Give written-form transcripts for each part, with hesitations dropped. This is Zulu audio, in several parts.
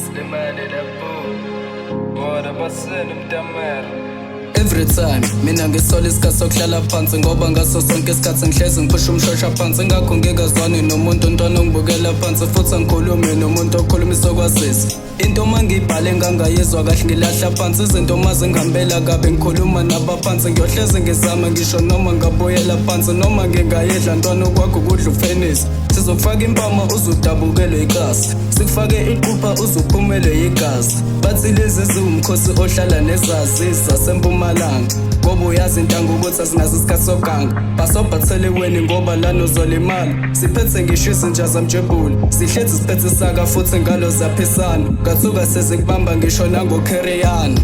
Silimale lapho. Bora basene mntamera. Every time mina ngisola isikhathi sokuhlala phansi, ngoba ngaso sonke isikhathi ngihlezi ngiphusha umshosha phansi. Ngakho ngingazwani nomuntu, ntwana, ongibukela phansi, futhi angikhulumi nomuntu okhulumisa okwasisi. Into uma ngiyibhale ngangayizwa kahle, ngilahla phansi. Izinto uma zingihambela kabi, ngikhuluma nabaphansi. Ngiyohlezi ngizama ngisho noma ngabuyela phansi, noma ngingayidla, ntwana, okwakho kudla ufenisi. Sizokufaka impama uzudabukelwe ikasi, sikufake iqupha uzuphumelwe yigazi. Bathi lezi ziwumkhosi ohlala nezazi zasempumalanga, ngoba uyazi intanga ukuthi asinaso isikhathi soganga. Basobhatheliweni ngoba lana uzolimala. Siphethe ngisho izinja zamjebuli, sihlezi siphethe isaka futhi ngalo ziyaphisana. Ngathuka sezikubamba ngisho nangokheriyana.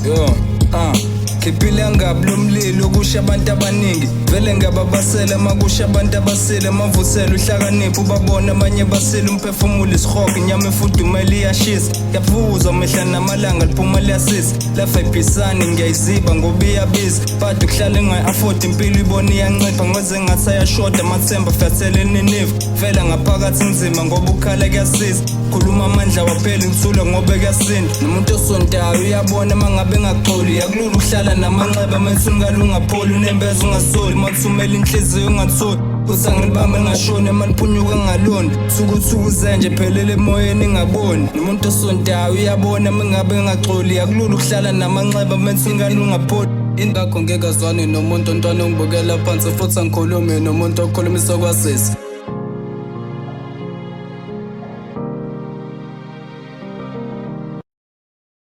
Yo, ah. Khiphile ngabi lomlilo kusha abantu abaningi. Vele ngiyababasela makusha abantu abasile, amavusela uhlakanipho ubabona abanye basile, umphefumulo isihogo, inyama efudumele iyashisa. Yavuza mihla namalanga liphuma liyasisa. Lafa ibhisani ngiyayiziba ngoba iyabiza. But ukuhlala engayi-afford impilo ibona iyancipha, ngeze ngathi ayashoda amathemba flathele niniva. Vela ngaphakathi nzima ngoba ukukhala kuyasiza. Khuluma amandla waphela ngithula ngoba kuyasinda. Nomuntu osontayo uyabona mangabe engaxoli, akulula ukuhlala namanxeba methuni ungapholi, unembeza ungasoli, mathumela inhliziyo ungatholi. Kuthi angilibambe ngashoni amaliphunyuka ngaloni. Thukuthuku zenje phelele emoyeni ingaboni. Nomuntu osontayo uyabona mangabe engaxoli, akulula ukuhlala namanxeba methuni ungapholi. Ingakho ngingazwani nomuntu, ntwana, ongibukela phansi, futhi angikhulumi nomuntu okhulumisa okwasisi.